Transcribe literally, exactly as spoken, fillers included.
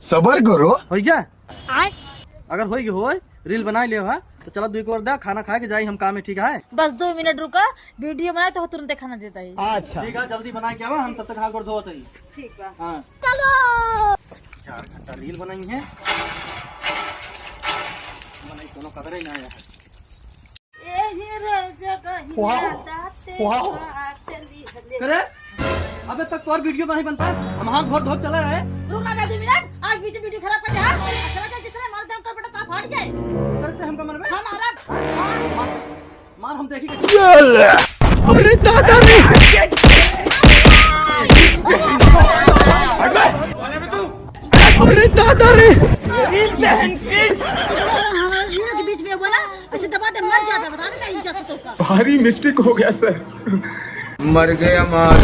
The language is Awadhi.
सबर करो। होइ गया? आय। अगर होइ गया होइ, reel बनाइ लेवा, तो चला दुइ कोर दा, खाना खाए के जाई हम काम में, ठीक है? बस दो मिनट रुका, video बनाए तो तुरंते खाना देता है। अच्छा। ठीक है, जल्दी बनाए के आवा, हम तब तक हाथ गोड़ धोवत हई। ठीक बा। हाँ। चलो। चार घंटा reel बनाई है, बनाई कोनो कदर ही ना आया है। एही रे जगहिया वाह, दाँते वाह। काट लिहले। करे? अबे तक तोर video नहीं बनता, हम हाथ धोत धोत चला है। रुक ना बे, दो मिनट, आज बीच में video खराब कर दे, हाँ? चला जा, जिसने मार दे, ऊपर पटा, ता फाड़ जाए। करते हमका मरबे? हम मारब। मार, मार, मार, हम देखी। अरे दादा रे। अरे दादा रे। हमारे के बीच में बोला, ऐसे दबा दे, मर जाता, बता देता इंचा से तो का। भारी mistake हो गया सर। मर गया मार।